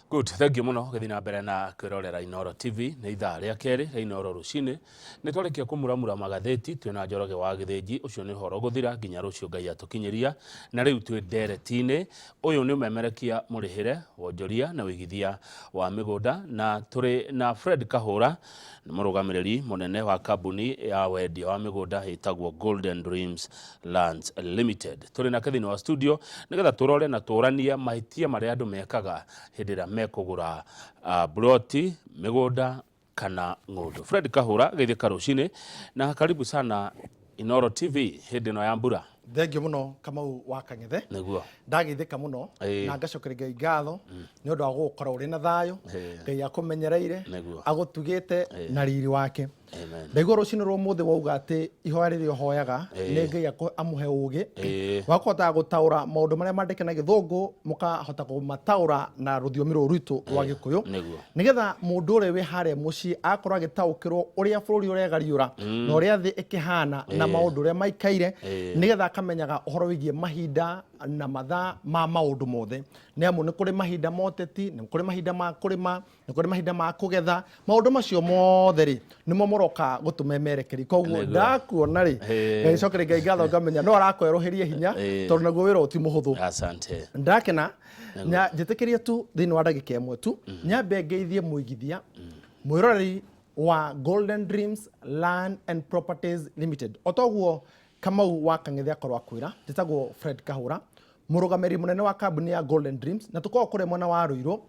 Good, thank you muno gĩthiĩ na mbere na kwĩrorera Inooro TV. Nĩ ithaa rĩa kerĩ rĩa Inooro rũcinĩ. Nĩ twarĩkia kũmuramura magathĩti twĩna Njoroge wa Gĩthĩnji. Ũcio nĩ ũhoro gũthira nginya rũciũ Ngai atũkinyĩria. Na rĩu twĩ ndereti-inĩ. Ũyũ nĩ ũmemerekia mũrĩhĩre, wonjoria na ũigithia wa mĩgũnda, na tũrĩ na Fred Kahũra, nĩ mũrũgamĩrĩri mũnene wa kambuni ya wendia wa mĩgũnda ĩtagwo Golden Dreams Lands Limited. Tũrĩ nake thĩinĩ wa studio nĩgetha tũrore na tũranie mahĩtia marĩa andũ mekaga hĩndĩ ĩrĩa mekũgũra mburoti, mĩgũnda kana ng'ũndũ. Fred Kahũra, geithĩka rũcinĩ na karibu sana Inooro TV hĩndĩ ĩno ya mbura. Thengiũ mũno, Kamau wa Kang'ethe. Nĩguo. Ndageithĩka mũno na ngacokeria Ngai ngatho nĩ ũndũ wa gũgũkora ũrĩ na thayũ. Ngai akũmenyereire, agũtugĩte na riri wake. Amen. Ndaigua rũcinĩ rwa ũmũthĩ wauga atĩ ihoya rĩrĩa ũhoyaga nĩ Ngai amũhe ũgĩ wa kũhotaga gũtaũra maũndũ marĩa mandĩke na Gĩthũngũ, mũkahota kũmataũra na rũthiomi rũrũ rwitũ rwa Gĩkũyũ, Nĩguo. Nĩgetha mũndũ ũrĩa wĩ harĩa mũciĩ akorwo agĩtaũkĩrwo ũrĩa bũrũri ũregariũra na ũrĩa thĩ ĩkĩhana na maũndũ ũrĩa maikaire, nĩgetha akamenyaga ũhoro wĩgiĩ mahinda na mathaa ma maũndũ mothe, nĩ amu nĩ kũrĩ mahinda ma ũteti, nĩ kũrĩ mahinda ma kũrĩma, nĩ kũrĩ mahinda ma kũgetha. Maũndũ macio mothe rĩ, nĩmo mũroka gũtũmemerekeria. Koguo ndakuona rĩ, ngagĩcokeria Ngai ngatho, ngamenya no arakwerũhĩria hinya, tondũ naguo wĩra ũyũ ti mũhũthũ. Asante. Ndakena nya njĩtĩkĩrie tu thĩinĩ wa ndagĩka ĩmwe tu nyambe ngeithie mũigithia mwĩroreri wa Golden Dreams Land and Properties Limited. O toguo Kamau wa Kang'ethe akorwo akwĩra, njĩtagwo Fred Kahũra, mũrũgamĩrĩri mũnene wa kambuni ya Golden Dreams, na tũkoragwo kũrĩa mwena wa Ruiru,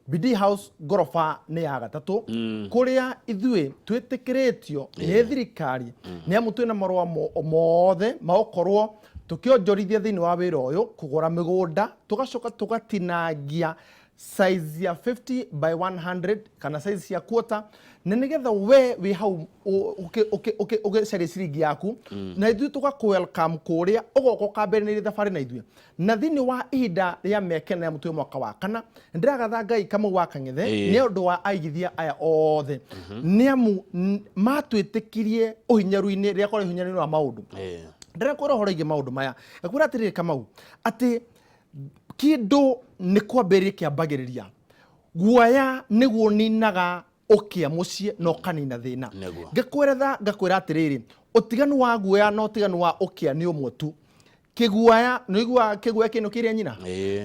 Bidii House, ngoroba nĩ ya gatatũ, kũrĩa ithuĩ twĩtĩkĩrĩtio nĩ thirikari, nĩ amu twĩna marũa mothe ma gũkorwo tũkĩonjorithia thĩinĩ wa wĩra ũyũ, kũgũra mĩgũnda, tũgacoka tũgatinangia size ya 50 by 100 kana size cia quarter, na nĩgetha we wĩ hau ũgĩcaria ciringi yaku, na ithuĩ tũgakũ welcome kũrĩa, ũgoka ũkambĩrĩria thabarĩ na ithuĩ. Na thĩinĩ wa ihinda rĩa mĩaka ĩna ya mũtwe, mwaka wa kana, ndĩragatha Ngai, Kamau wa Kang'ethe, nĩ ũndũ wa aigithia aya othe, nĩ amu matwĩtĩkirie ũhinyaru-inĩ rĩrĩa kwarĩ ũhinyaru-inĩ wa maũndũ. Ndĩrakwĩra ũhoro wĩgiĩ maũndũ maya, ngakwĩra atĩrĩrĩ, Kamau, atĩ kĩndũ nĩ kwambĩrĩria kĩambagĩrĩria. Guoya nĩguo ũninaga ũkĩa mũciĩ na ũkanina thĩna. Ngakweretha, ngakwĩra atĩrĩrĩ, ũtiganu wa guoya na ũtiganu wa ũkĩa nĩ ũmwe tu. Kĩguaya, nĩ ũiguaga kĩguaya kĩinũkĩirie nyina?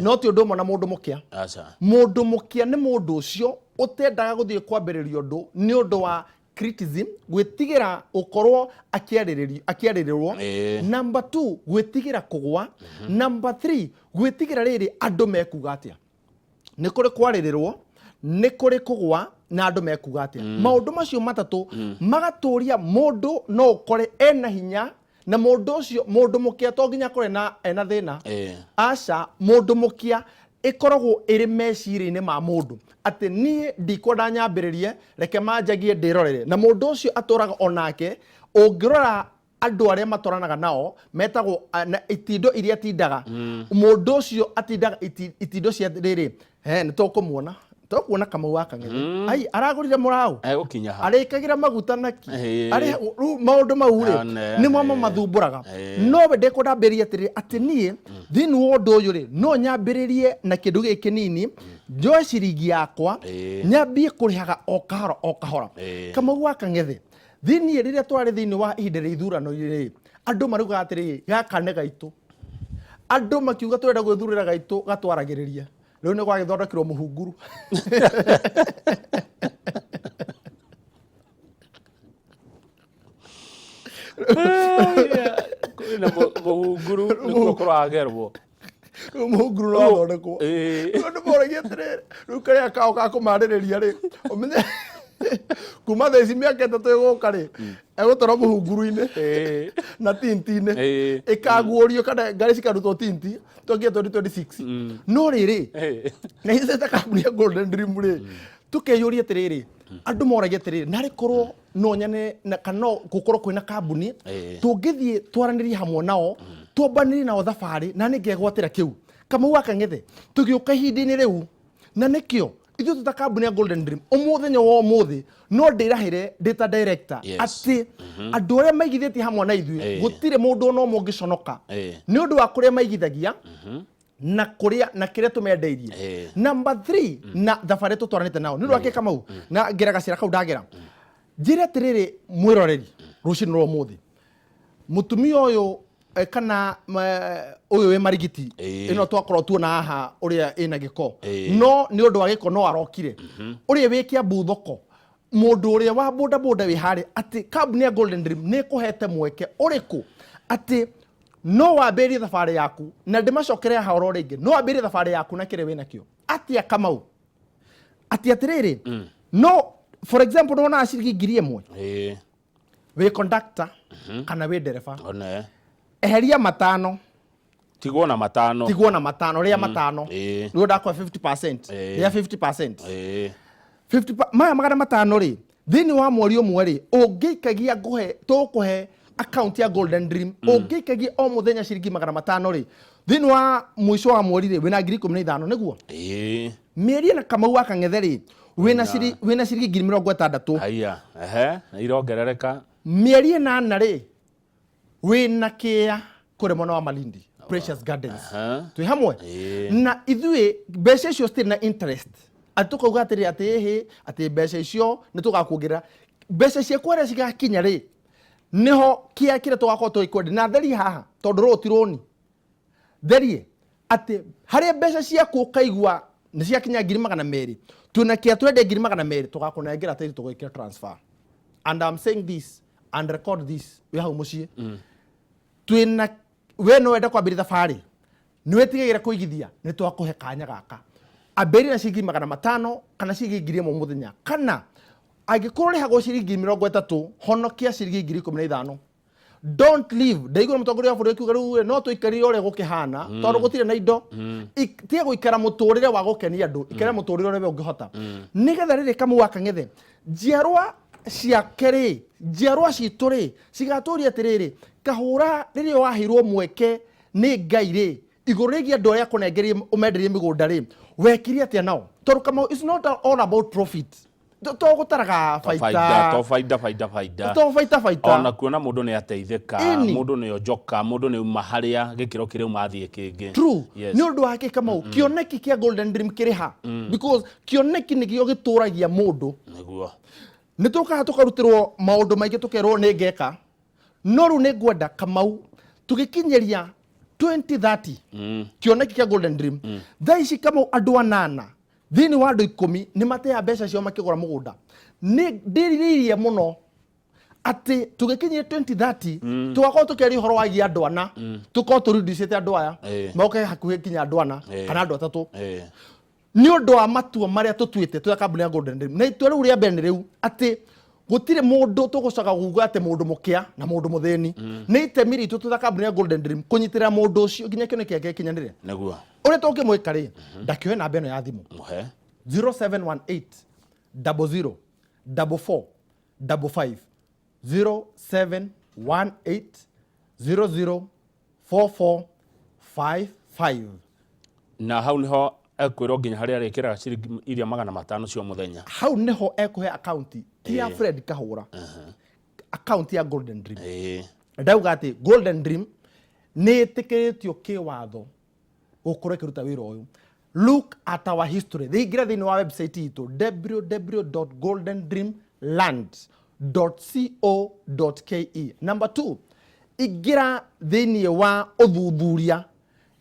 No ti ũndũ ũmwe na mũndũ mũkĩa. Aca. Mũndũ mũkĩa nĩ mũndũ ũcio ũtendaga gũthiĩ kwambĩrĩria ũndũ nĩ ũndũ wa criticism, gwĩtigĩra gũkorwo akĩarĩrĩrio, akĩarĩrĩrwo. Number 2, gwĩtigĩra kũgwa. Number 3, gwĩtigĩra rĩrĩ andũ mekuga atĩa. Nĩ kũrĩ kwarĩrĩrwo, nĩ kũrĩ kũgwa, na andũ mekuga atĩa. Maũndũ macio matatũ magatũria mũndũ. No ũkore ena hinya na mũndũ ũcio, mũndũ mũkĩa to nginya akorwo ena thĩna. Aca, mũndũ mũkĩa ĩkoragwo ĩrĩ meciria-inĩ ma mũndũ atĩ niĩ ndikwenda nyambĩrĩrie, reke manjagie ndĩrorere. Na mũndũ ũcio atũraga onake, ũngĩrora andũ arĩa matwaranaga nao metagwo na itindo iria atindaga, mũndũ ũcio atindaga itindo cia rĩrĩ, he nĩ tũkũmuona, tũkuona Kamau wa Kang'ethe, ai aragũrire mũraũ, Egũkinya ha? Arĩkagĩra maguta naki? Arĩ rĩu maũndũ mau rĩ, nĩmo mamathumbũraga. No we ndekwenda ambĩrĩrie atĩrĩrĩ, atĩ niĩ thĩinĩ wa ũndũ ũyũ rĩ, no nyambĩrĩrie na kĩndũ gĩkĩ kĩnini, njoe ciringi yakwa, nyambie kũrĩhaga o kahora o kahora. Kamau wa Kang'ethe, thĩiniĩ rĩrĩa twarĩ thĩinĩ wa ihinda rĩa ithurano rĩ, andũ maraugaga atĩrĩrĩ, gaka nĩ gaitũ. Andũ makiuga tũrenda gwĩthurĩra gaitũ gatwaragĩrĩria. Rĩu nĩ gwagĩthondekirwo mũhunguru. Kwĩna mũhunguru nĩkuo kũragerwo. Rĩu mũhunguru no athondekwo. Rĩu andũ moragia atĩrĩrĩ, rĩu karĩa kao ga kũmarĩrĩria rĩ, ũmenye kuma thaa ici mĩaka 3 ĩgũka rĩ, egũtwarwo mũhunguru-inĩ na tinti-inĩ, ĩkaguũrio kana ngari cikarutwo tinti twakinya 2026. No rĩrĩ, na ithuĩ ta kambuni ya Golden Dream rĩ, tũkeyũria atĩrĩrĩ, andũ moragia atĩrĩrĩ, narĩ korwo no nyone na kana no gũkorwo kwĩna kambuni tũngĩthiĩ twaranĩrie hamwe nao, twambanĩrie nao thabarĩ, na nĩ ngegwatĩra kĩu. Kamau wa Kang'ethe, tũgĩũka ihinda-inĩ rĩu, na nĩkĩo ithuĩ twĩ ta kambuni ya Golden Dream, ũmũthenya wa ũmũthĩ no ndĩrahĩre ndĩ ta director atĩ andũ arĩa maigithĩtie hamwe na ithuĩ, gũtirĩ mũndũ ona ũmwe ũngĩconoka nĩ ũndũ wa kũrĩa maigithagia. Na kuria na kiria tumendeirie. Number 3, na thabarĩ tũtwaranĩte nao nĩ ũndũ wa kĩ, Kamau, na ngera gacĩra kau ndagera njĩre atĩrĩrĩ, mwĩroreri, rũcinĩ rwa ũmũthĩ mũtumia ũyũ kana ũyũ wĩ marigiti ĩno twakorwo tuona haha ũrĩa ĩna gĩko, no nĩ ũndũ wa gĩko no arokire, ũrĩa wĩ Kiambu thoko, mũndũ ũrĩa wa boda boda wĩ harĩa, atĩ kambuni ya Golden Dream nĩ ĩkũhete mweke ũrĩkũ atĩ no wambĩrĩrie thabarĩ yaku, na ndĩmacokere haha oro rĩngĩ, no wambĩrĩrie thabarĩ yaku na kĩrĩa wĩnakĩo atĩa, Kamau? Atĩ atĩrĩrĩ, no for example nĩwonaga ciringi 1000, wĩ conductor kana wĩ ndereba, one eheria 5. Tigwo na 5. Tigwo na 5, rĩa 5. Nĩguo ndakwa 50%. Rĩa 50%. 50 maya 500 rĩ, thĩinĩ wa mweri ũmwe rĩ, ũngĩikagia ngũhe, tũkũhe account ya Golden Dream, ũngĩikagia o mũthenya ciringi 500 rĩ, thĩinĩ wa mũico wa mweri rĩ, wĩna 15,000, nĩguo? Mĩeri ĩna, Kamau wa Kang'ethe rĩ, wĩna ciringi 60,000. Haya, ehe, irongerereka. Mĩeri 8 rĩ, wĩna kĩa kũrĩa mwena wa Malindi, Precious Gardens. Twĩ hamwe? Na ithuĩ mbeca icio citirĩ na interest, atĩ tũkauga atĩrĩ, atĩ ĩhĩ, atĩ mbeca icio nĩ tũgakuongerera mbeca ciaku harĩa cigakinya rĩ, nĩho kĩa kĩrĩa tũgakorwo tũgĩkwendia na therie haha, tondũ rũũ ti rũni therie, atĩ harĩa mbeca ciaku ũkaigua nĩ ciakinya 200,000, twĩna kĩa twendia 200,000, tũgakũnengera tĩri, tũgwĩkĩra transfer. And I'm saying this and record this wĩ hau mũciĩ, twĩna we no wende kwambĩrĩria thabarĩ, nĩ wĩtigagĩra kũigithia, nĩ twakũhe kanya gaka, ambĩrĩria na ciringi 500 kana ciringi 1000 mũthenya, kana angĩkorwo ũrĩhagwo ciringi 30, honokia ciringi 15,000. Don't leave. Ndaigua mũtongoria wa bũrũri akiuga rĩu no tũikarire ũrĩa gũkĩhana tondũ gũtirĩ na indo. Tiga gũikara mũtũrĩre wa gũkenia andũ, ikara mũtũrĩre ũrĩa we ũngĩhota, nĩgetha rĩrĩ, Kamau wa Kang'ethe, njiarwa ciake rĩ, njiarwa citũ rĩ, cigatũria atĩrĩrĩ, Kahũra, rĩrĩa waheirwo mweke nĩ Ngai rĩ, igũrũ rĩgiĩ andũ arĩa akũnengerie ũmenderie mĩgũnda rĩ, wekire atĩa nao? Tondũ Kamau, it's not all about profit, to gũtaraga to baida. Baita. To baida, baida, baida. To baita, baita. Ona kuona mũndũ nĩ ateithĩka, mũndũ nĩ onjoka, mũndũ nĩ uma harĩa gĩkĩro kĩrĩa uma athiĩ kĩngĩ. True. Yes. Nĩ ũndũ wa kĩ, Kamau, kĩoneki kĩa Golden Dream kĩrĩ ha? Because kĩoneki nĩkĩo gĩtũragia mũndũ. Nĩ tũkaga tũkarutĩrwo maũndũ maingĩ, tũkerwo nĩ ngeka, no rĩu nĩ ngwenda, Kamau, tũgĩkinyĩria 2030, kĩoneki kĩa Golden Dream, thaa ici, Kamau, andũ 8 thĩinĩ wa andũ 10 nĩ mateaga mbeca ciao makĩgũra mũgũnda. Nĩ ndĩrirĩirie mũno atĩ tũgĩkinyia 2030 tũgakorwo tũkĩaria ũhoro wagiĩ andũ 4, tũkorwo tũrindicĩte andũ aya moke hakuhĩ nginya andũ 4 kana andũ 3, nĩ ũndũ wa matua marĩa tũtuĩte twĩ kambuni ya Golden Dream. Na itua rĩu rĩa mbere nĩ rĩu atĩ gũtirĩ mũndũ tũgũcoka kuga atĩ mũndũ mũkĩa na mũndũ mũthĩni. Nĩ itemi ritũ twĩ ta kambuni ya Golden Dream kũnyitĩrĩra mũndũ ũcio nginya kĩoneki gĩake gĩkinyanĩre. Ũrĩa tũngĩmwĩka rĩ, ndakĩoe namba ĩno ya thimũ: Mũhe. 0718 00 44 55, 0718 00 44 55. Na hau niho ekwĩrwo nginya harĩa arĩkĩraga ciringi iria 500 cio mũthenya. Hau niho ekũhe akaunti ti ya Fred Kahũra, akaunti ya Golden Dream. Ndauga atĩ Golden Dream nĩ ĩtĩkĩrĩtio kĩwatho gũkorwo ĩkĩruta wĩra ũyũ. Look at our history, ingĩra thĩinĩ wa website itũ www.goldendreamland.co.ke. Number two, ingĩra thĩinĩ wa ũthuthuria,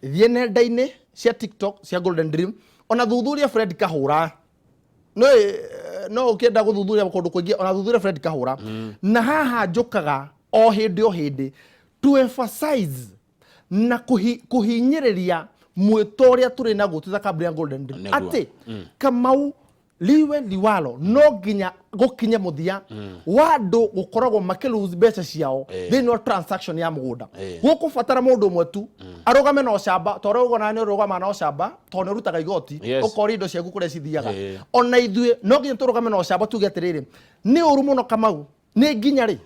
thiĩ nenda-inĩ cia TikTok cia Golden Dream, ona thuthuria Fred Kahũra. No no ũkĩenda gũthuthuria kũndũ kũingĩ, ona thuthuria Fred Kahũra. Na haha njũkaga o hĩndĩ o hĩndĩ to emphasize na kũhinyĩrĩria mwĩto ũrĩa tũrĩ naguo twĩ ta kambuni ya Golden Dream, atĩ Kamau, liwe liwalo, no nginya gũkinye mũthia wa andũ gũkoragwo makĩ lose mbeca ciao thĩinĩ wa transaction ya mũgũnda. Gũkũbatara mũndũ ũmwe tu arũgame na ũcamba, tondũ ũguo nawe nĩ ũrũgamaga na ũcamba, tondũ nĩ ũrutaga igoti, ũkoria indo ciaku kũrĩa cithiaga. Ona ithuĩ no nginya tũrũgame na ũcamba, tuge atĩrĩrĩ, nĩ ũru mũno, Kamau, nĩ nginya rĩ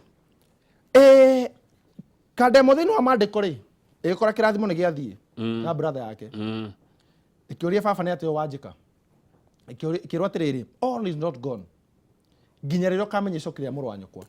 kandemo thĩinĩ wa maandĩko rĩ, ĩgĩkora kĩrathimo nĩ gĩathiĩ na brother yake, ĩkĩũria baba nĩ atĩ wanjĩka. Ĩkĩrwo atĩrĩrĩ, all is not gone nginya rĩrĩa ũkamenya icoki rĩa mũrũ wa nyũkwa.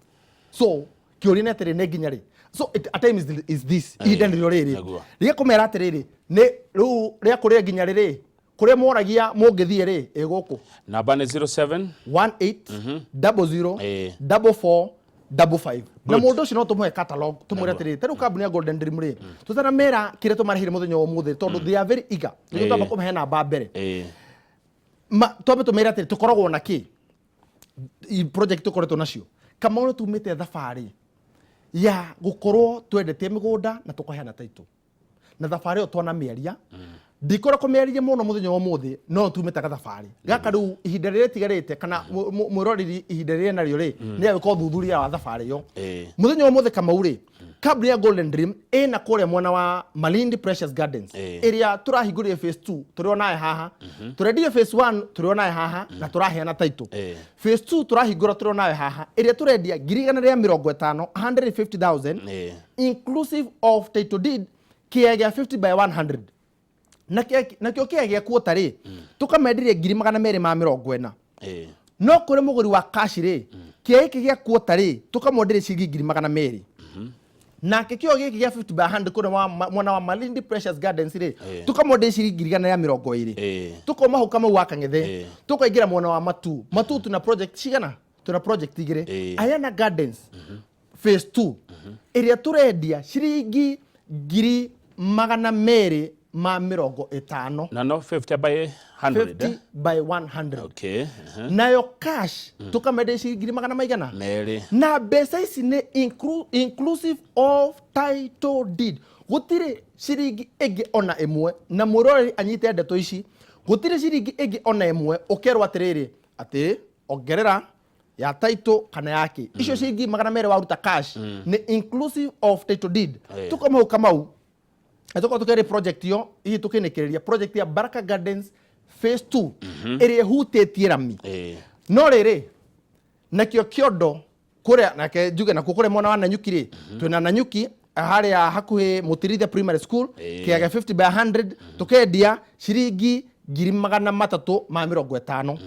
So kĩũria nĩ atĩrĩ, nĩ nginya rĩ So a time is this, ihinda nĩrĩo rĩrĩ rĩa kũmera atĩrĩrĩ, nĩ rĩu rĩa kũrĩa nginya rĩrĩ kũrĩa moragia mũngĩthiĩ rĩ ĩ gũkũ. Namba nĩ 07 18 00 44 55. Na mũndũ ũcio no tũmũhe catalog, tũmwĩre atĩrĩrĩ, ta rĩu kambuni ya Golden Dream rĩ, tũtanamera kĩrĩa tũmarehire mũthenya wa ũmũthĩ, tondũ they are very eager, nĩguo twamba kũmahe namba mbere. Twambe tũmere atĩrĩ, tũkoragwo na kĩ i project tũkoretwo nacio. Kamau, nĩ tumĩte thabarĩ ya gũkorwo twendetie mĩgũnda na tũkaheana title, na thabarĩ ĩyo twanamĩaria, ndikorwo kũmĩaria mũno mũthenya wa ũmũthĩ, no tumĩte gathabarĩ gaka. Rĩu ihinda rĩrĩa rĩtigarĩte, kana mwĩroreri ihinda rĩrĩa narĩo rĩ, nĩ agĩka ũthuthuria wa thabarĩ ĩyo. Mũthenya wa ũmũthĩ, Kamau rĩ, kambuni ya Golden Dream ĩna kũrĩa mwena wa Malindi Precious Gardens, ĩrĩa tũrahingũrire phase 2 tũrĩ onaye haha, tũrendirie phase 1 tũrĩ onaye haha, na tũraheana title. Phase 2 tũrahingũra tũrĩ onaye haha, ĩrĩa tũrendia 150,000, 150,000, inclusive of title deed, kĩea gĩa 50 by 100. Na nakĩo kĩea gĩa kuota rĩ, tũkamenderia 240,000. No kũrĩ mũgũri wa cash rĩ, kĩea gĩkĩ gĩa kuota rĩ, tũkamwenderia ciringi 200,000. Nake kĩo gĩkĩ gĩa 50 by 100 kũrĩa mwena wa Malindi Precious Gardens rĩ, tũkamwenderia ciringi 120,000. Tũkauma hau, Kamau wa Kang'ethe, tũkaingĩra mwena wa Matu. Matu tuna project cigana? Tuna project igĩrĩ. Ayana Gardens phase 2, ĩrĩa tũrendia ciringi 250,000. Na no 50 by 100. 50 by 100. Okay. Nayo cash tũkamenderia ciringi ngiri magana maigana? Merĩ. Na mbeca ici nĩ inclusive of title deed, gũtirĩ ciringi ĩngĩ ona ĩmwe. Na mwĩroreri anyite ndeto ici, gũtirĩ ciringi ĩngĩ ona ĩmwe ũkerwo atĩrĩrĩ, atĩ ongerera ya title kana yake. Icio ciringi 200 waruta cash nĩ inclusive of title deed. Tukoma hau, Kamau, na tukorwo tukĩrĩ project ĩyo, hihi tũkĩnĩkĩrĩria project ya Baraka Gardens phase 2, ĩrĩa ĩhutĩtie rami. No rĩrĩ, nakĩo kĩondo kũrĩa, nake njuge nakuo kũrĩa mwena wa Nanyuki rĩ, twĩna Nanyuki harĩa hakuhĩ Mũtirithia Primary School, kĩaga gĩa 50 by 100, tũkendia ciringi 350,000.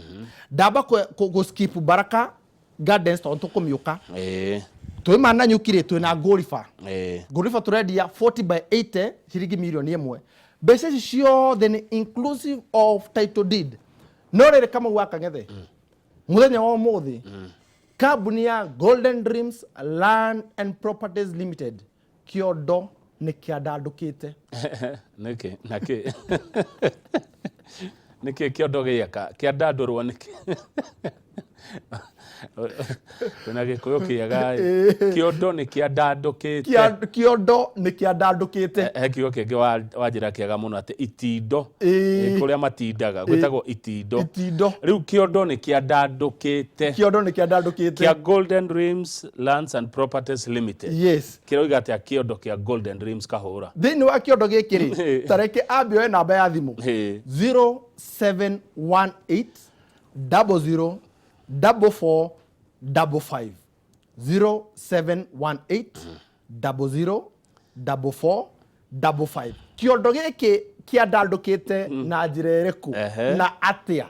Ndamba gũ skip Baraka Gardens tondũ tũkũmĩũka. Twĩma Nanyuki rĩ, twĩna Ngũriba. Ngũriba tũrendia 40 by 80 ciringi 1 mirioni. Mbeca ici ciothe nĩ inclusive of title deed. No rĩrĩ, Kamau wa Kang'ethe, mũthenya wa ũmũthĩ kambuni ya Golden Dreams Land and Properties Limited, kĩondo nĩ kĩandandũkĩte. Nĩkĩ nakĩ nĩkĩ kĩondo gĩaka kĩandandũrwo nĩkĩ? Twĩna Gĩkũyũ kĩega ĩ. Kĩondo nĩ kĩandandũkĩte. Kĩondo nĩ kĩandandũkĩte. He kiugo kĩngĩ wanjĩra kĩega mũno, atĩ itindo. Kũrĩa matindaga gwĩtagwo itindo. Itindo. Rĩu kĩondo nĩ kĩandandũkĩte. Kĩondo nĩ kĩandandũkĩte. Kĩa Golden Dreams Lands and Properties Limited. Yes. Kĩroiga atĩa kĩondo kĩa Golden Dreams, kahũra? Thĩinĩ wa kĩondo gĩkĩ rĩ, tareke ambe oe namba ya thimũ, 0718 00 44 55, 0718 00 44 55. Kĩondo gĩkĩ kĩandandũkĩte na njĩra ĩrĩkũ na atĩa?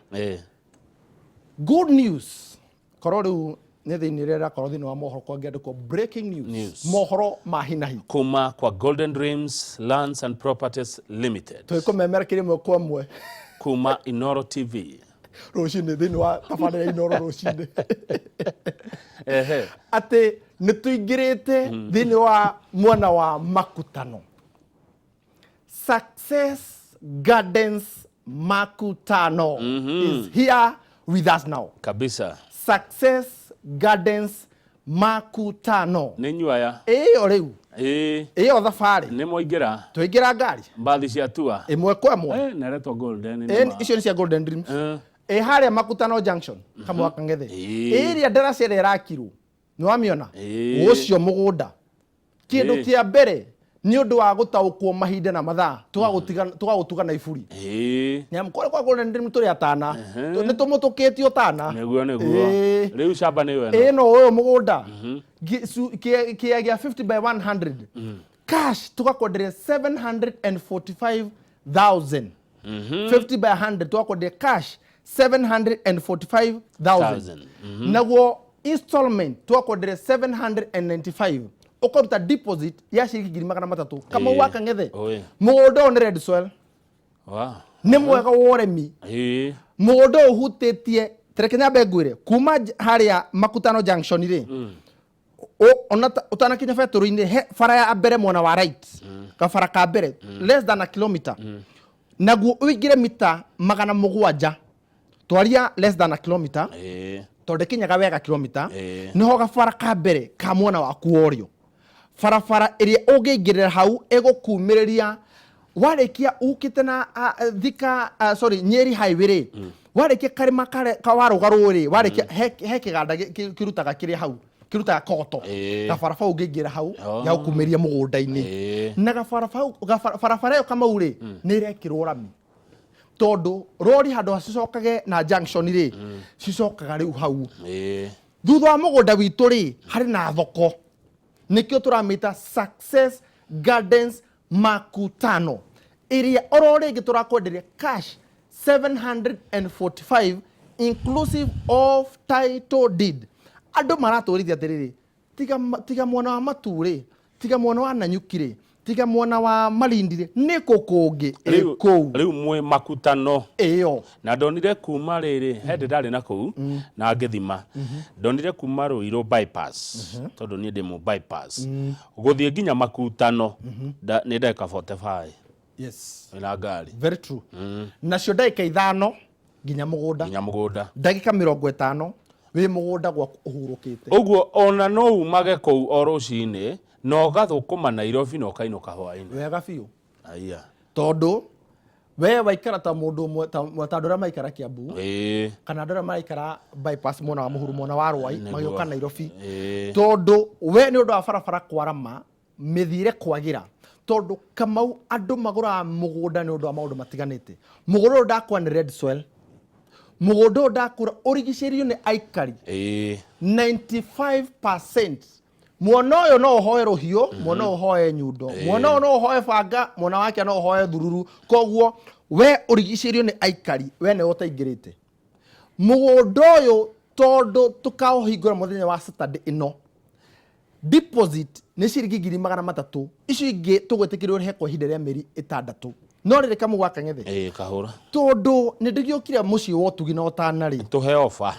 Good news, korwo rĩu nĩ thĩinĩ rĩrĩa rĩrakorwo thĩinĩ wa mohoro kwangĩandĩkwo breaking news, News. Mohoro ma hinahi. Kuma kwa Golden Dreams Lands and Properties Limited. Twĩkũmemera kĩrĩ ĩmwe kwa ĩmwe. Kuma Inoro TV. Rũcinĩ thĩinĩ wa tabarĩra ya Inoro rũcinĩ, atĩ nĩ tũingĩrĩte thĩinĩ wa mwena wa Makutano, Success Gardens Makutano is here with us now. Kabisa. Success Gardens Makutano. Nĩ inyuĩ aya. Ĩyo rĩu, ĩyo thabarĩ. Nĩ mwaingĩra. Tũingĩra ngari. Mbathi cia tua. Ĩmwe kwa ĩmwe. Na ĩretwo Golden nĩ Ĩ, icio nĩ cia Golden Dreams. Ĩ harĩa Makutano Junction, Kamau Kang'ethe, ĩrĩa ndaraca ĩrĩa ĩrakirwo nĩ wamĩona? Ũcio mũgũnda, kĩndũ kĩa mbere, nĩ ũndũ wa gũtaũkwo mahinda na mathaa, tũgagũtuga na iburi. Nĩamu kũrĩa kwa Golden Dream tũrĩ atana, nĩ tũmũtũkĩtie ũtana. Nĩguo. Rĩu camba nĩyo ĩno. Ĩno, ũyũ mũgũnda, kĩea gĩa 50 by 100, cash tũgakwenderia 745,000. 50 by 100 tũgakwenderia cash 745,000. Thousand. Naguo installment tũgakwenderia 795. Ũkaruta deposit ya ciringi 300,000. Kamau wa Kang'ethe, Oi. mũgũnda ũyũ nĩ red soil, nĩ mwega wa ũrĩmi. Mũgũnda ũyũ ũhutĩtie, tereke nyambe ngwĩre, kuma harĩa Makutano Junction rĩ, ona ũtanakinya betũrũ-inĩ, he bara ya mbere mwena wa right, gabara ka mbere, less than a kilometer, naguo ũingĩre mita 700, twaria less than a kilometer, tondũ ndĩkinyaga wega kilomita. Nĩho gabara ka mbere ka mwena waku wa ũrĩo, barabara ĩrĩa ũngĩingĩrĩra hau ĩgũkumĩrĩria warĩkia ukĩte na Thika, sorry, Nyeri highway rĩ, warĩkia karĩma ka warũga rũĩ rĩ, warĩkia he kĩganda kĩrutaga kĩrĩa hau kĩrutaga kogoto. Gabarabara ũngĩingĩra hau ya gũkumĩria mũgũnda-inĩ. Na gabarabara barabara ĩyo, Kamau rĩ, nĩ ĩrekĩrwo rami, tondũ rori handũ hacicokage na junction rĩ, cicokaga rĩu hau. Thutha wa mũgũnda witũ rĩ, harĩ na thoko, nĩkĩo tũramĩta Success Gardens Makutano, ĩrĩa oro rĩngĩ tũrakwenderia cash 745 inclusive of title deed. Andũ maratũrithia atĩrĩrĩ, tiga, tiga mwena wa Matu rĩ, tiga mwena wa Nanyuki rĩ, tiga mwena wa Malindi rĩ, nĩ kũ kũngĩ ĩ kũu? Rĩu mwĩ Makutano. Ĩyo. Na ndonire kuma rĩrĩ hĩndĩ ndarĩ na kũu na ngĩthima, ndonire kuma Rũirũ bypass, tondũ niĩ ndĩ mũ bypass, gũthiĩ nginya Makutano nĩ ndagĩka 45 wĩna ngari. Very true. Nacio ndagĩka 5 nginya mũgũnda. Nginya mũgũnda. Ndagĩka 50 wĩ mũgũnda gwaku ũhurũkĩte. Ũguo ona no umage kũu o rũcinĩ na ũgathũkũma Nairobi na ũkainũka hwainĩ. Wega biũ. Aya. Tondũ we waikara ta mũndũ ũmwe, ta andũ arĩa maikara Kiambu kana andũ arĩa maraikara bypass mwena wa mũhuru, mwena wa Rwai, magĩũka Nairobi, tondũ we nĩ ũndũ wa barabara kwarama, mĩthiĩre kwagĩra, tondũ Kamau, andũ magũraga mũgũnda nĩ ũndũ wa maũndũ matiganĩte. Mũgũnda ũyũ ndakwa nĩ red soil, mũgũnda ũyũ ndakũra ũrigicĩirio nĩ aikari 95%. Mwena ũyũ no ũhoe rũhiũ, mwena ũyũ ũhoe nyundo, mwena ũyũ no ũhoe banga, mwena wake no ũhoe thururu. Koguo we ũrigicĩirio nĩ aikari, we nĩwe ũtaingĩrĩte mũgũnda ũyũ, tondũ tũkaũhingũra mũthenya wa Saturday ĩno. Deposit nĩ ciringi 300,000, icio ingĩ tũgwĩtĩkĩrio ũrĩhe kwa ihinda rĩa mĩeri 6. No rĩrĩ, Kamau wa Kang'ethe, Kahũra. Tondũ nĩ ndĩgĩũkire mũciĩ wa ũtugi na ũtana rĩ, Tũhe ofa.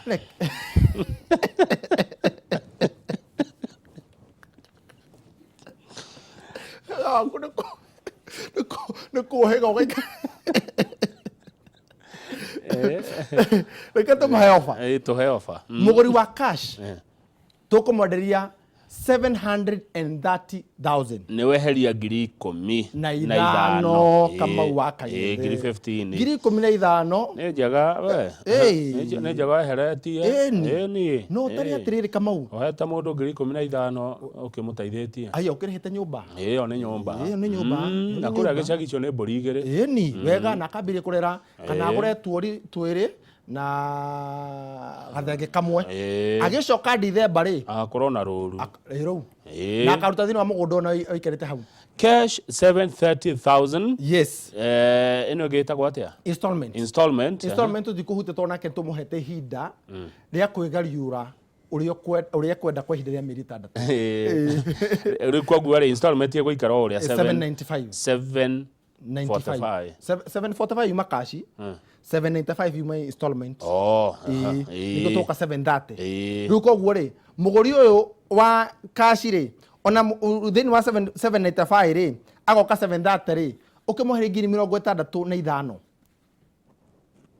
Waku nĩ kũhĩga ũgaikara. Reke tũmahe ofa. Tũhe ofa. Mũgũri wa cash tũkũmwenderia 730,000. Nĩ weheria 15,000 na ithano, Kamau wa Kang'ethe. 15,000. 15,000. Nĩ njega we. Ĩĩ. Nĩ njega weheretie. Ĩni. Ĩni. No ũtari atĩrĩrĩ, Kamau, Ũhete mũndũ 15,000 ũkĩmũteithĩtie. Aya, ũkĩrĩhĩte nyũmba. Ĩyo nĩ nyũmba. Ĩyo nĩ nyũmba. Ĩyo nĩ Na kũrĩa nyũmba. gĩcagi icio nĩ mbũri igĩrĩ. Ĩni wega, na akambĩrĩria kũrera kana agũre tuori twĩrĩ na gathenge kamwe. Agĩcoka Ndithemba rĩ, Agakorwo na rũru. Rũu na akaruta thĩinĩ wa mũgũnda ona ũikarĩte hau. Cash 730,000. Yes. Ĩno ĩngĩ ĩtagwo atĩa? Installment. Installment. Installment tũtikũhutia, tondũ nake tũmũhete ihinda rĩa kwĩgariũra ũrĩa ũrĩa ekwenda kwa ihinda rĩa mĩeri 6. Rĩu koguo rĩ, installment ĩgũikara o ũrĩa? 795. 7 95. 45. 745 yuma cash, 795 yuma installment. Oh, aha. Ĩĩ, nĩguo tũka 730. Rĩu koguo rĩ, mũgũri ũyũ wa cash rĩ, ona thĩinĩ wa 7 795 rĩ, agoka 730 rĩ, ũkĩmũhe 65,000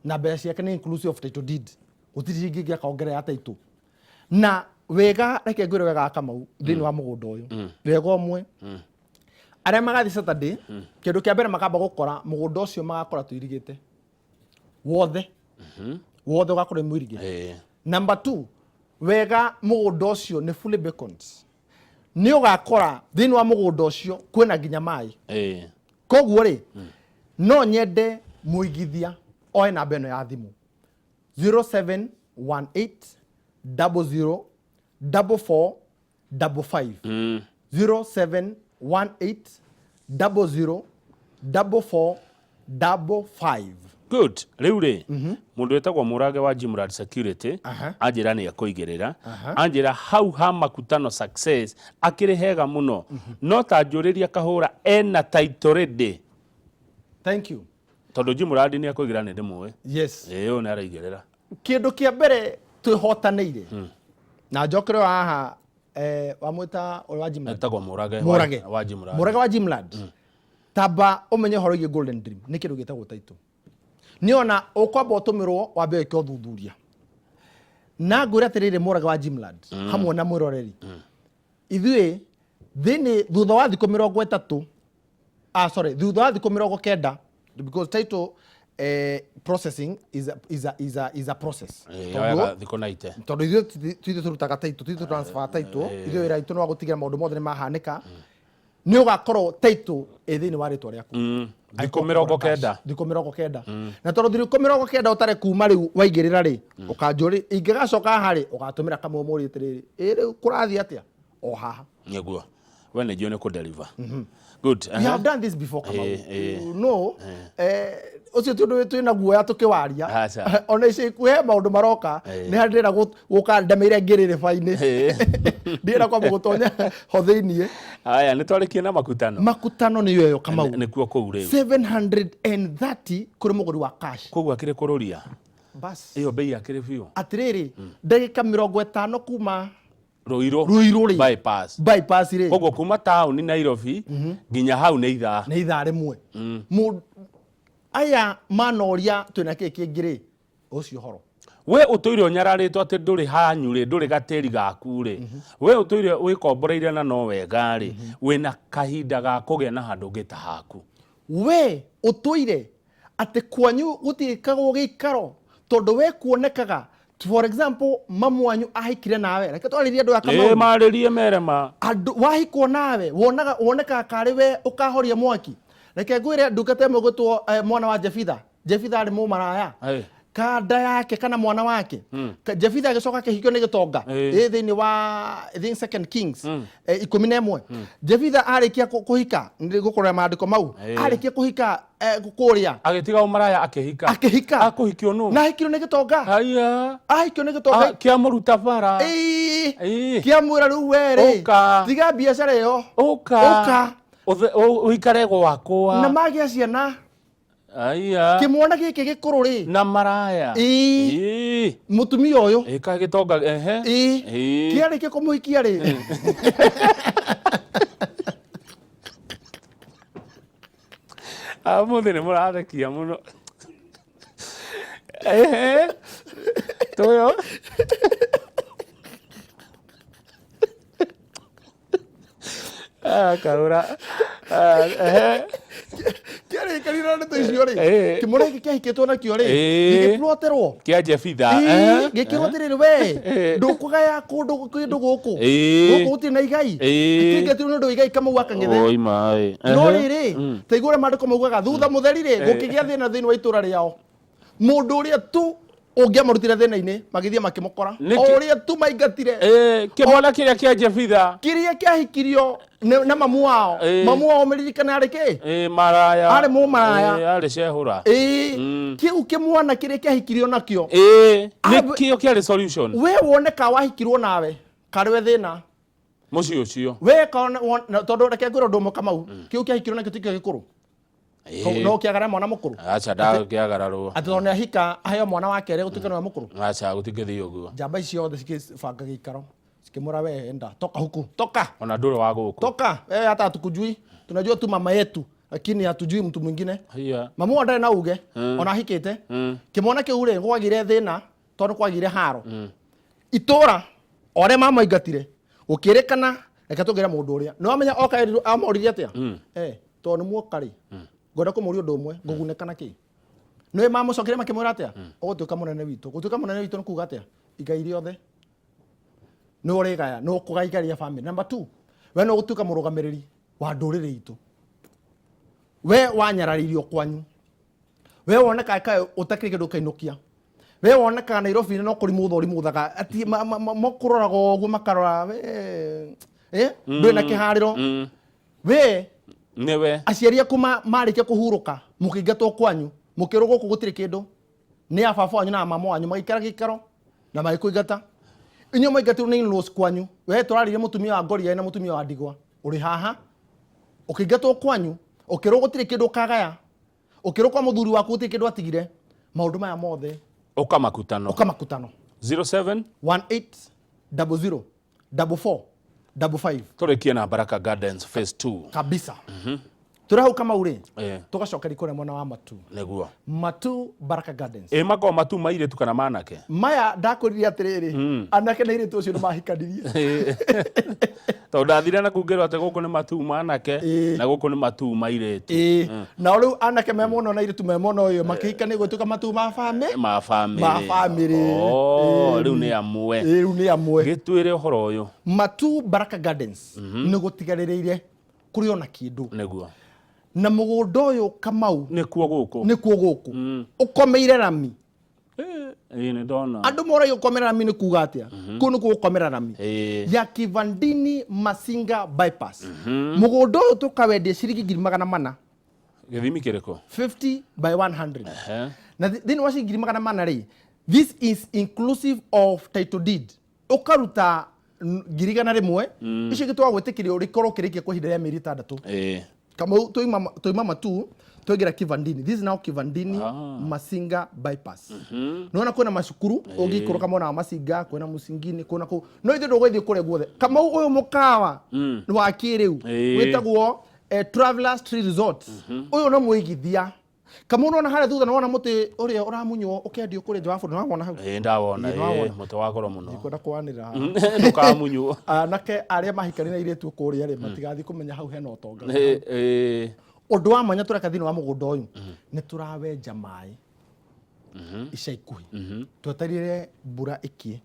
na mbeca ciake nĩ inclusive of title deed, gũtirĩ ciringi ĩngĩ akongerera ya title. Na wega, reke ngwĩre wega wa Kamau thĩinĩ wa mũgũnda ũyũ, wega ũmwe, arĩa magathiĩ Saturday, kĩndũ kĩa mbere makamba gũkora mũgũnda ũcio, magakora tũirigĩte wothe wothe, ũgakorwo wĩ mũirige. Number two, wega mũgũnda ũcio nĩ fully beacons, nĩ ũgakora thĩinĩ wa mũgũnda ũcio kwĩna nginya maĩ. Koguo rĩ, no nyende mũigithia oe namba ĩno ya thimũ, 0718 00 44 55, 0718 00 44 55. Good. Rĩu rĩ, mũndũ wĩtagwo Mũrage wa Jimrad Security anjĩra nĩ ekũigĩrĩra, anjĩra hau ha Makutano Success akĩrĩ hega mũno, no ta njũrĩria Kahũra ena title ready. Thank you. Tondũ Jimrad nĩ ekũigĩrĩra nĩ ndĩmũĩ. Yes. Ĩĩ ũyũ nĩ araigĩrĩra. Kĩndũ kĩa mbere twĩhotanĩire na njokere haha wamwĩta ũrĩa wa Jimrad. Etagwo Mũrage Mũrage. wa Jimrad. Mũrage wa Jimrad. Tamba ũmenye ũhoro wĩgiĩ Golden Dream nĩ kĩndũ gĩtagwo title. Nĩ ona ũkwamba ũtũmĩrwo wambe wĩke ũthuthuria. Na ngwĩre atĩrĩrĩ Mũrage wa Jimrad hamwe na mwĩroreri. Ithuĩ thĩinĩ thutha wa thikũ 30, sorry, thutha wa thikũ 90, because title processing is a process. Ĩĩ, Tondũ yoyaga thikũ 90. Tondũ ithuĩ ti ithuĩ tũrutaga title, ti ithuĩ transfer title, ithuĩ wĩra witũ nĩ wa gũtigĩrĩra maũndũ mothe nĩ mahanĩka. Nĩ ũgakorwo title ĩ thĩinĩ wa rĩtwa rĩaku. Thikũ 90. Thikũ 90. Na tondũ thikũ 90 ũtarĩ kuma rĩu waigĩrĩra rĩ, ũkanjũri ingĩgacoka haha rĩ, ũgatũmĩra kamwe ũmũrie atĩrĩrĩ, ĩ rĩu kũrathiĩ atĩa? O haha. Nĩguo. We nĩ njũĩ nĩ kũ-deliver. Good. We have done this before, Kamau. Eh. You know, ũcio ti ũndũ twĩna guoya tũkĩwaria. Aca. Ona ica ikuhĩ he maũndũ maroka, nĩ harĩa ndĩrenda gũka ndemĩire ngĩrĩrĩba-inĩ. Ndĩrenda kwamba gũtonya ho thĩiniĩ. Haya, nĩ twarĩkie na Makutano. Makutano nĩyo ĩyo, Kamau. Nĩkuo kũu rĩu. 730 kũrĩ mũgũri wa cash. Koguo akĩrĩ kũrũria. Bas. Ĩyo bei akĩrĩ biũ. Atĩrĩrĩ, ndagĩka 50 kuma Ruiru. Ruiru rĩ. Bypass. Bypass rĩ. Koguo kuma taũni Nairobi nginya hau nĩ ithaa. Nĩ ithaa rĩmwe. Aya manoria twĩna kĩ kĩngĩ rĩ, ũcio ũhoro. We ũtũire ũnyararĩtwo atĩ ndũrĩ hanyu rĩ, ndũrĩ gatĩri gaku rĩ. We ũtũire wĩkomboreire na no wega rĩ, wĩna kahinda ga kũgĩa na handũ ũngĩ ta haku. We ũtũire atĩ kwanyu gũtiĩkagwo gĩikaro tondũ we kuonekaga, for example, mamu wanyu ahikire nawe, reke twarĩrie andũ aya Kamau. Ĩĩ, marĩrie mere ma. Andũ wahikwo nawe wonaga wonekaga karĩ we ũkahoria mwaki. Reke ngwĩre ndungata ĩmwe gwĩtwo mwana wa Jefitha. Jefitha arĩ mũmaraya. Kanda yake kana mwana wake. Jefitha agĩcoka akĩhikio nĩ gĩtonga. Ĩ thĩinĩ wa I think Second Kings, 11. Jefitha arĩkia kũhika, nĩ ngũkũrora maandĩko mau. Arĩkia kũhika kũrĩa. Agĩtiga ũmaraya akĩhika. Akĩhika. Akũhikio nũ? Na ahikirwo nĩ gĩtonga. Haiya. Ahikio nĩ gĩtonga. Kĩamũruta bara. Ĩĩ. Ĩĩ. Kĩamwĩra rĩu we rĩ. Ũka. Tiga biacara ĩyo. Ũka. Ũka. Ũikare gwakwa. Na magĩa ciana. Aya. Kĩmwana gĩkĩ gĩkũrũ rĩ. Na maraya. Ĩĩ. Ĩĩ. Mũtumia ũyũ. Ĩĩ, kaĩ gĩtonga, ehe. Ĩĩ. Ĩĩ. Kĩarĩkia kũmũhikia rĩ. Ũmũthĩ nĩ mũrathekia mũno. Ehe. Tũyo. Kahũra. Ehe. Kĩarĩkanire na ndeto icio rĩ. Kĩmwana gĩkĩ kĩahikĩtwo nakĩo rĩ. Gĩgĩploterwo. Kĩa Jefitha. Ĩĩ, gĩkĩrwo atĩrĩrĩ we, ndũkũgaya kũndũ kĩndũ gũkũ. Gũkũ gũtirĩ na igai. Kĩngĩatirwo nĩ ũndũ wa igai Kamau wa Kang'ethe. Oi maĩ. No rĩrĩ, ta igua ũrĩa maandĩko maugaga, thutha mũtheri rĩ, gũkĩgĩa thĩna thĩinĩ wa itũũra rĩao. Mũndũ ũrĩa tu ũngĩamarutire thĩna-inĩ, magĩthiĩ makĩmũkora. O ũrĩa tu maingatire. Kĩmwana kĩrĩa kĩa Jefitha. Kĩrĩa kĩahikirio na mamu wao. Mamu wao ũmĩririkane arĩ kĩ? Maraya. Arĩ mũmaraya. Arĩ cehũra. Kĩu kĩmwana kĩrĩa kĩahikirio nakĩo. Nĩkĩo kĩarĩ solution. We woneka wahikirwo nawe, karĩ we thĩna. Mũciĩ ũcio. We tondũ reke ngwĩre ũndũ ũmwe Kamau, kĩu kĩahikirwo nakĩo tikĩo gĩkũrũ. No kĩagara mwana mũkũrũ. Aca, ndakĩagararwo. Atĩ tondũ nĩahika aheo mwana wa kerĩ gũtuĩke nĩwe mũkũrũ. Aca, gũtingĩthiĩ ũguo. Njamba ici ciothe cikĩbanga gĩikaro, cikĩmwĩra we enda, toka huku, toka. Ona ndũrĩ wa gũkũ. Toka, wewe hata hatukujui, tunajua tu mama yetu, lakini hatujui mtu mwingine. Haiya. Mamu ndarĩ na uge, ona ahikĩte. Kĩmwana kĩu rĩ, gwagĩire thĩna, tondũ kwagĩire haro. Itũra, o arĩa mamaingatire, gũkĩrĩkana, reke tũngĩre mũndũ ũrĩa. Nĩ wamenya oka erirwo, amoririe atĩa? Tondũ nĩ muoka rĩ, ngwenda kũmũria ũndũ ũmwe, ngũgunĩka na kĩ? Nĩ mamũcokire makĩmwĩra atĩa? Ũgũtuĩka mũnene witũ. Gũtuĩka mũnene witũ nĩ kuga atĩa? Igai rĩothe. Nĩ ũrĩgaya, nĩ ũkũgaya igai rĩa family. Number 2, we nĩ ũgũtuĩka mũrũgamĩrĩri wa ndũrĩrĩ itũ. We wanyararirio kwanyu. We wonekaga kaĩ ũtakĩrĩ kĩndũ ũkainũkia. We wonekaga Nairobi no kũrimũtha ũrimũthaga. Ati makũroraga ũguo makarora, we, ndũrĩ na kĩharĩro. We, Nĩwe. Aciari aku marĩkia kũhurũka, mũkĩingatwo kwanyu. Mũkĩrwo gũkũ gũtirĩ kĩndũ, nĩ a baba wanyu na a mama wanyu magĩikara gĩikaro na magĩkũingata. Inyuĩ mwaingatirwo nĩ in-laws kwanyu. We tũrarĩire mũtumia wa ngoriai na mũtumia wa ndigwa ũrĩ haha, ũkĩingatwo kwanyu, ũkĩrwo gũtirĩ kĩndũ ũkagaya, ũkĩrwo kwa mũthuri waku gũtirĩ kĩndũ atigire. Maũndũ maya mothe Ũka makutano. Ũka makutano. 07 18 00 44 55. Tũrĩkie na Baraka Gardens phase 2. Kabisa. Tũrĩ hau Kamau rĩ, tũgacokeria kũrĩa mwena wa Matu. Nĩguo. Matu Baraka Gardens. Ĩ makoragwo matu ma airĩtu kana ma anake? Maya ndakwĩrire atĩrĩrĩ, anake na airĩtu acio nĩ mahikanirie. Tondũ ndathire na kungĩrwo atĩ gũkũ nĩ matu ma anake na gũkũ nĩ matu ma airĩtu. Ĩĩ, nao rĩu anake me mwena ũyũ na airĩtu me mwena ũyũ makĩhikania gũtuĩka matu ma bamĩ ma famĩlĩ. Ma famĩlĩ. Oh, rĩu nĩ amwe. Ĩĩ, rĩu nĩ amwe. Gĩtwĩre ũhoro ũyũ. Matu Baraka Gardens nĩ gũtigarĩrĩire kũrĩ ona kĩndũ. Nĩguo. Na mũgũnda ũyũ Kamau nĩkuo gũkũ. Nĩkuo gũkũ. Ũkomeire rami. Ĩĩ nĩ ndona. Andũ moragia gũkomera rami nĩ kuga atĩa? Kũu nĩkuo gũkomera rami. Ya Kivandini Masinga bypass. Mũgũnda ũyũ tũkawendia ciringi 400,000. Gĩthimi kĩrĩkũ? 50 by 100. Na thĩinĩ wa ciringi 400,000 rĩ, this is inclusive of title deed. Ũkaruta 100,000, icio ingĩ twagwĩtĩkĩria ũrĩkorwo ũkĩrĩkia kwa ihinda rĩa mĩeri 6. Kamau twaima Matu twaingĩra Kivandini. This is now Kivandini Masinga bypass. Nĩwona kwĩna macukuru ũngĩikũrũka mwena wa Masinga, kwĩna Mũcingini, kwĩna kũu. No ithuĩ ndũgũthiĩ kũrĩa guothe. Kamau ũyũ mũkawa wa kĩrĩu wĩtagwo Travelers Tree Resort. Ũyũ nĩ mũigithia. Kamau nĩwona harĩa thutha, nĩwona mũtĩ ũrĩa ũramunywo ũkendio kũrĩa nja wa bũrũri, nĩwawona hau? Ĩĩ ndawona, Ĩĩ, nĩwawona. Mũtĩ wa goro mũno. Ndikwenda kwanĩrĩra. Ndũkamunywo. Anake arĩa mahikania na airĩtu kũrĩa rĩ, matigathiĩ kũmenya hau hena ũtonga. Ũndũ wa mwanya tũreka thĩinĩ wa mũgũnda ũyũ, nĩ tũrawenja maĩ ica ikuhĩ. Twetereire mbura ĩkie,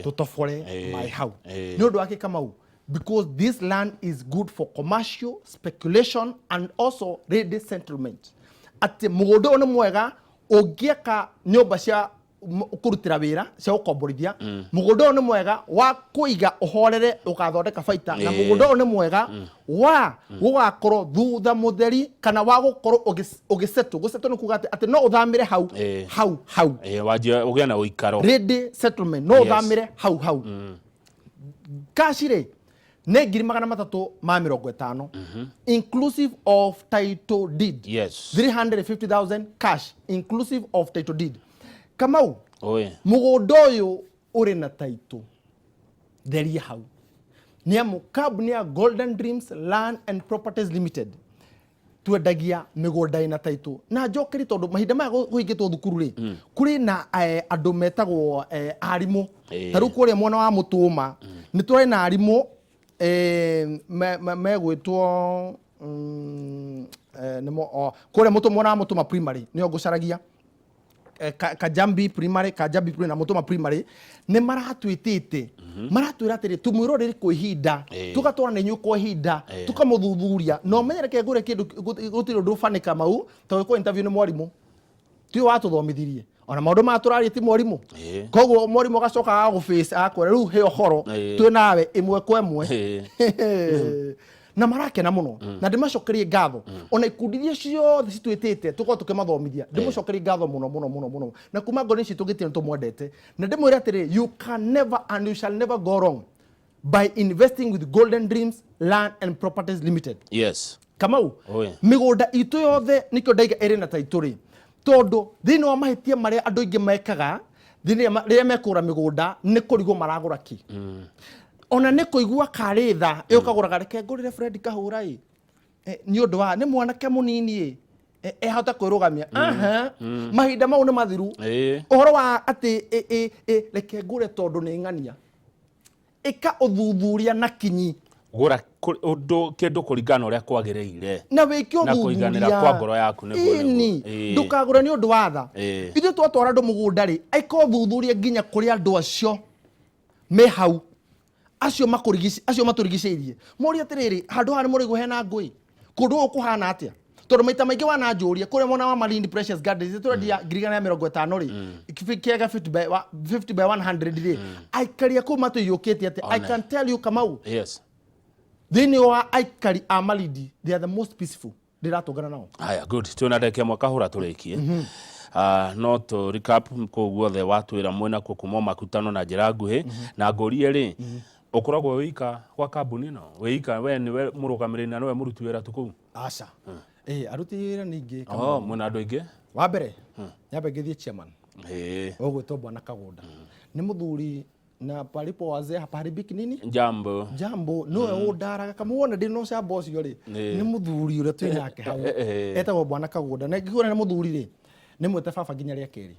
tũtobore maĩ hau. Nĩ ũndũ wa kĩ Kamau? Because this land is good for commercial speculation and also ready settlement. Atĩ mũgũnda ũyũ nĩ mwega ũngĩaka nyũmba cia kũrutĩra wĩra cia gũkomborithia. Mũgũnda ũyũ nĩ mwega wa kũiga ũhorere ũgathondeka baita, na mũgũnda ũyũ nĩ mwega wa gũgakorwo thutha mũtheri kana wa gũkorwo ũgĩsettle. Gũsettle nĩ kuga atĩ no ũthamĩre hau, hau hau. Wanjie ũgĩe na ũikaro. Ready settlement, no ũthamĩre hau hau. Cash rĩ nĩ 350,000, inclusive of title deed. 350,000 cash inclusive of title deed. Kamau, mũgũnda ũyũ ũrĩ na title theria hau, nĩ amu kambuni ya Golden Dreams Land and Properties Limited twendagia mĩgũnda ĩna title. Na njokeri, tondũ mahinda maya kũhingĩtwo thukuru rĩ, kũrĩ na andũ metagwo arimũ. Ta rĩu kũrĩa mwena wa Mũtũma nĩ tũrĩ na arimũ megwĩtwo kũrĩa mwena wa Mũtũma primary nĩo ngũcaragia. Kajambi primary, Kajambi primary na Mũtũma primary nĩ maratwĩtĩte, maratwĩra atĩrĩ tũmwĩrorere kwa ihinda, tũgatwara na inyuĩ kwa ihinda, tũkamũthuthuria. Na ũmenye reke ngũre kĩndũ, gũtirĩ ũndũ ũbanĩka mau, tondũ gwĩkwo interview nĩ mwarimũ tiwe watũthomithirie, ona maũndũ maya tũraria ti mwarimũ. Koguo mwarimũ agacoka agagũface, agakwĩra rĩu he ũhoro twĩ nawe ĩmwe kwa ĩmwe. Na marakena mũno, na ndĩmacokerie ngatho. Ona ikundi iria ciothe citwĩtĩte tũkorwo tũkĩmathomithia, ndĩmũcokerie ngatho mũno mũno mũno mũno, na kuma ngoro ici tũgĩtĩo nĩ tũmwendete, na ndĩmwĩre atĩrĩ, you can never and you shall never go wrong by investing with Golden Dreams Land and Properties Limited. Kamau, mĩgũnda itũ yothe nĩkĩo ndaiga ĩrĩ na taitũ rĩ, tondũ thĩinĩ wa mahĩtia marĩa andũ aingĩ mekaga rĩrĩa mekũgũra mĩgũnda, nĩ kũrigwo maragũra kĩ. Ona nĩ kũigua karĩ tha ĩũkagũraga, reke ngũrĩre Fred Kahũra ĩ, nĩ ũndũ wa nĩ mwanake mũnini ĩ, ehota kwĩrũgamia. Aha, mahinda mau nĩ mathiru. Ũhoro wa atĩ reke ngũre tondũ nĩ ng'ania, ĩka ũthuthuria na kinyi. Gũra ũndũ kĩndũ kũringana na ũrĩa kwagĩrĩire. Na wĩke Na kũiganĩra kwa ngoro yaku nĩguo. Ĩni. Ndũkagũre nĩ ũndũ wa tha. Ithuĩ twatwara andũ mũgũnda rĩ, ĩka ũthuthuria nginya kũrĩ andũ acio me hau, acio acio matũrigicĩirie, morie atĩrĩrĩ, handũ haha nĩ mũraigua hena ngũĩ, kũndũ gũkũ kũhana atĩa? Tondũ maita maingĩ wananjũria kũrĩa mwena wa Malindi Precious Gardens tũrendia 150,000 rĩ, kĩega 50 by 100 rĩ, aikari a kũu matũiyũkĩtie atĩ I One. can tell you, Kamau, thĩinĩ wa aikari a Malindi, they are the most peaceful. Ndĩratũngana nao. Haya, good. Twĩna ndagĩka ĩmwe kahũra tũrĩkie. Ah, no tũ recap kũu guothe watwĩra mwĩna kuo kuma makutano na njĩra nguhĩ na ngũrie rĩ, ũkoragwo wĩika gwa kambuni ĩno wĩika, we nĩwe mũrũgamĩrĩri na nĩwe mũruti wĩra tu kũu? Aca. Aruti wĩra nĩ ingĩ. Oh, mwĩna andũ aingĩ. Wa mbere nyambe ngĩthiĩ chairman ũgwĩtwo Bwana Kagũnda, nĩ mũthuri na palipo wazee hapaharibiki nini. Jambo. Jambo, niwe ũndaraga kamuona ndĩ na ũcamba ũcio rĩ, nĩ mũthuri ũrĩa twĩ nake hau etagwo Bwana Kagũnda, na ngĩkuona nĩ mũthuri rĩ, nĩ mwĩte baba nginya rĩa kerĩ.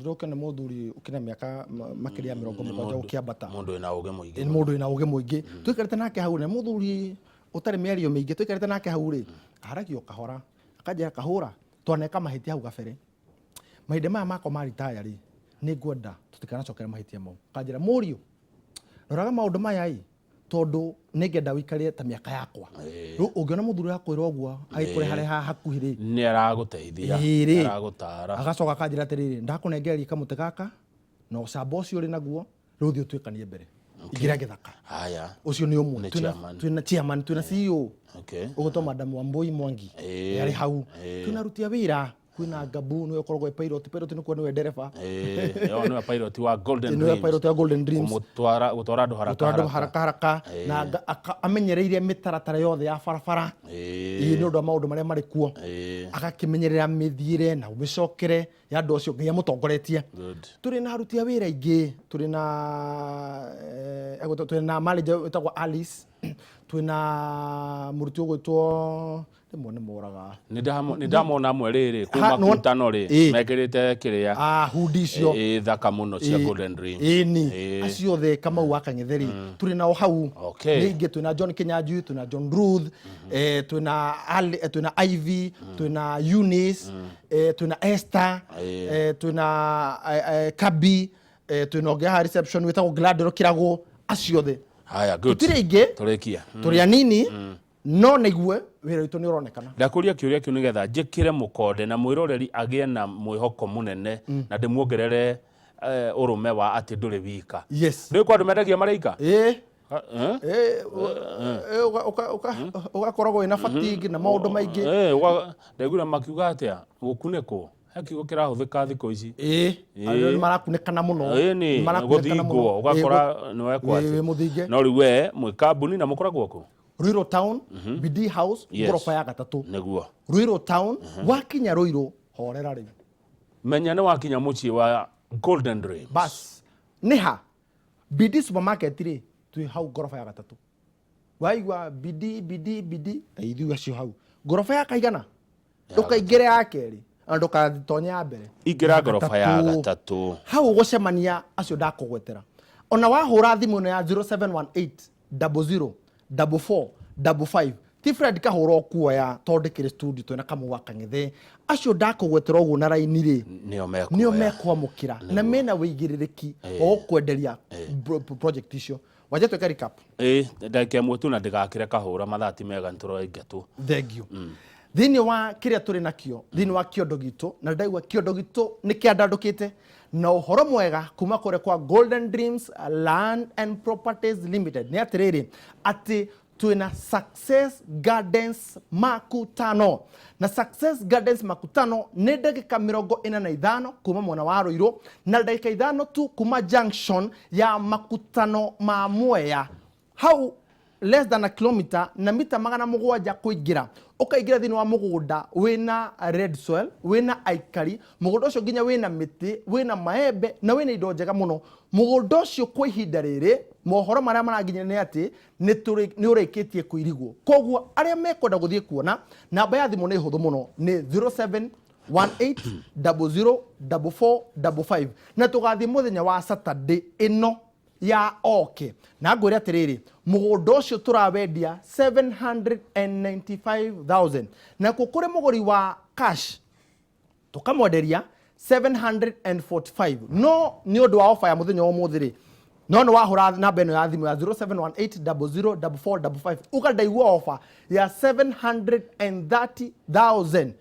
Ndĩrokĩona nĩ mũthuri ũkĩna mĩaka makĩria ya 70 gũkĩambata. Mũndũ wĩna ũgĩ mũingĩ. Nĩ mũndũ wĩna ũgĩ mũingĩ, tũikarĩte nake hau, nĩ mũthuri ũtarĩ mĩario mĩingĩ, tũikarĩte nake hau rĩ, aragia o kahora, akanjĩra, "Kahũra, twaneka mahĩtia hau gabere, mahinda maya makwa ma ritaya rĩ, nĩ ngwenda tũtikanacokere mahĩtia mau." Akanjĩra, "Mũriũ, roraga maũndũ maya ĩ, tondũ nĩngenda wĩikarĩre ta mĩaka yakwa." Rĩu ũngĩona mũthuri wakwĩra ũguo agĩkũrehareha haha hakuhĩ rĩ, Nĩ aragũteithia. Ĩĩ rĩ. Aragũtara. Agacoka akanjĩra atĩrĩrĩ, "Ndakũnengereria kamũtĩ gaka na ũcamba ũcio ũrĩ naguo, rĩu thiĩ ũtuĩkanie mbere, ingĩra gĩthaka." Haya. Ũcio nĩ ũmwe. Nĩ chairman. Twĩna chairman, twĩna CEO ũgũtwo Madam Wambui Mwangi, arĩ hau. Twĩna aruti a wĩra, kwĩna Gabu, nĩwe ũkoragwo e pilot. Pilot nĩ kuo nĩwe ndereba. Ĩyo nĩwe pilot wa Golden Nĩwe Dreams. pilot wa Golden Dreams. Kũmũtwara, gũtwara andũ haraka. Gũtwara andũ haraka. Haraka haraka na amenyereire mĩtaratara yothe ya barabara. Ĩĩ, nĩ ũndũ wa maũndũ marĩa marĩ kuo, agakĩmenyerera mĩthiĩre na mĩcokere ya andũ acio Ngai amũtongoretie. Tũrĩ na aruti a wĩra aingĩ, tũrĩ na egwĩtwo, twĩna manager wĩtagwo Alice, twĩna mũruti ũgwĩtwo, rĩmwe nĩ moraga. Nĩ ndamona amwe rĩrĩ kũu makutano rĩ, mekĩrĩte kĩrĩa. Ah, hundi icio. Ĩĩ, thaka mũno cia Golden Dreams. Ĩni. Acio othe, Kamau wa Kang'etheri, tũrĩ nao hau. Ningĩ twĩna John Kinyanjui, twĩna John Ruth, twĩna twĩna Ivy, twĩna Eunice, twĩna Esther, twĩna Kabi, twĩna ũngĩ haha reception wĩtagwo Gladero Kĩrago, acio othe. Haya, good. Tũtirĩ aingĩ. Tũrĩkia. Tũrĩ anini, no nĩgue wĩra witũ nĩ ũronekana. Ndakũria kĩũria kĩu nĩgetha njĩkĩre mũkonde na mwĩroreri agĩe na mwĩhoko mũnene na ndĩmuongerere ũrũme wa atĩ ndũrĩ wika. Ndũĩ kwa andũ mendagia marĩ Ĩĩ. Eh? Ũgakoragwo wĩna fatigue na maũndũ maingĩ. Ndaiguire makiuga atĩa, gũkunĩkwo, he kiugo kĩrahũthĩka thikũ ici. Ĩĩ, andũ nĩ marakunĩkana mũno. Ĩni. Nĩ marakunĩkana Gũthingwo. Mũno. Ũgakora nĩ wekwo wĩ atĩ mũthinge. No rĩu we mwĩ kambuni na mũkoragwo kũ? Ruiru Town, BD House, ngoroba ya gatatũ. Ruiru Town, wakinya Ruiru horera rĩu. Menya nĩ wakinya mũciĩ wa Golden Dreams. Bas, nĩ ha BD Supermarket rĩ, twĩ hau ngoroba ya gatatũ. Waigua BD, BD, BD, ithuĩ acio hau ngoroba ya kaigana, ndũkaingĩre ya kerĩ na ndũkatonye ya mbere. Ingĩra ngoroba ya gatatũ. Gatatũ. Hau ũgũcemania acio ndakũgwetera. Ona wahũra thimũ ĩno ya 0718 00 44 55, ti Fred Kahũra ũkuoya, tondũ ndĩkĩrĩ studio, twĩna Kamau wa Kang'ethe. Acio ndakũgwetera ũguo na raini rĩ, nĩo mekuoya. Nĩo mekwamũkĩra na mena wĩigĩrĩrĩki wa gũkwenderia project icio. Wanja twĩke recap. Ĩĩ, ndagĩka ĩmwe tu na ndĩgakĩre kahũra, mathaa ti mega, nĩtũraingatwo. Thengio. Thĩinĩ wa kĩrĩa tũrĩ nakĩo thĩinĩ wa kĩondo gitũ, na ndaigua kĩondo gitũ nĩ kĩandandũkĩte na ũhoro mwega kuma kũrĩa kwa Golden Dreams Land and Properties Limited, nĩ atĩrĩrĩ, atĩ twĩna Success Gardens Makutano, na Success Gardens Makutano nĩ ndagĩka 45 kuma mwena wa Rũirũ na ndagĩka 5 tu kuma junction ya Makutano ma Mwea hau, less than a kilometer na mita 700 kũingĩra, ũkaingĩra thĩinĩ wa mũgũnda wĩna red soil, wĩna aikari. Mũgũnda ũcio nginya wĩna mĩtĩ, wĩna maembe na wĩna indo njega mũno. Mũgũnda ũcio kwa ihinda rĩrĩ, mohoro marĩa maranginyĩra nĩ atĩ nĩ ũrĩkĩtie kũirigwo. Koguo arĩa mekwenda gũthiĩ kuona, namba ya thimũ nĩ hũthũ mũno, nĩ 07 18004455, na tũgathiĩ mũthenya wa Saturday ĩno ya oke. Na ngwĩre atĩrĩrĩ, mũgũnda ũcio tũrawendia 795,000, nakuo kũrĩ mũgũri wa cash tũkamwenderia 745, no nĩ ũndũ wa ofa ya mũthenya wa ũmũthĩ rĩ, no nĩ wahũra namba ĩno ya thimũ ya 0718004455, uga ndaigua ofa ya 730,000.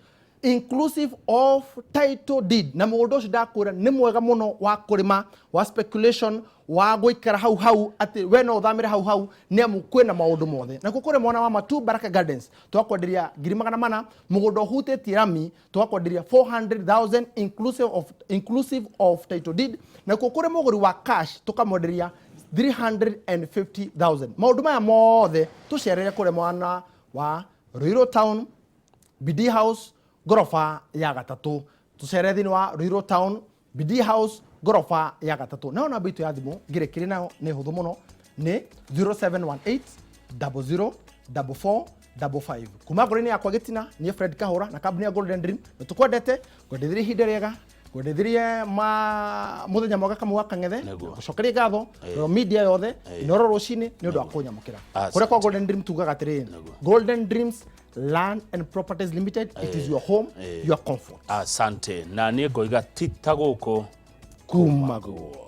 Inclusive of title deed. Na mũgũnda ũcio ndakwĩra nĩ mwega mũno wa kũrĩma, wa speculation, wa gũikara hau hau, atĩ we no ũthamĩre hau hau, nĩ amu kwĩna maũndũ mothe. Nakuo kũrĩ mwena wa Matu Baraka Gardens, twakwenderia 400,000, mũgũnda ũhutĩtie rami twakwenderia 400,000 inclusive of title deed. Nakuo kũrĩ mũgũri wa cash tũkamwenderia 350,000. Maũndũ maya mothe tũcerere kũrĩa mwana wa Ruiru Town, BD House, ngoroba ya gatatũ. Tũcere thĩinĩ wa Ruiru Town, BD House, ngoroba ya gatatũ. Nayo namba itũ ya thimũ ngĩrĩkĩrie nayo nĩ hũthũ mũno, nĩ 0718 00 44 55. Kuma ngoro-inĩ yakwa gĩtina, niĩ Fred Kahũra na kambuni ya Golden Dream, nĩ tũkwendete, ngwendithirie ihinda rĩega, ngwendithirie ma mũthenya mwega kamwe wa kang'ethe. Gũcokeria ngatho nayo media yothe, Inooro Rũcinĩ, nĩ ũndũ wa kũnyamũkĩra. Asante. Kũrĩa kwa Golden Dream tugaga atĩrĩrĩ, Golden Dreams Land and Properties Limited, it is your home, your comfort. Asante. Na niĩ ngoiga ti ta gũkũ Kuma guo.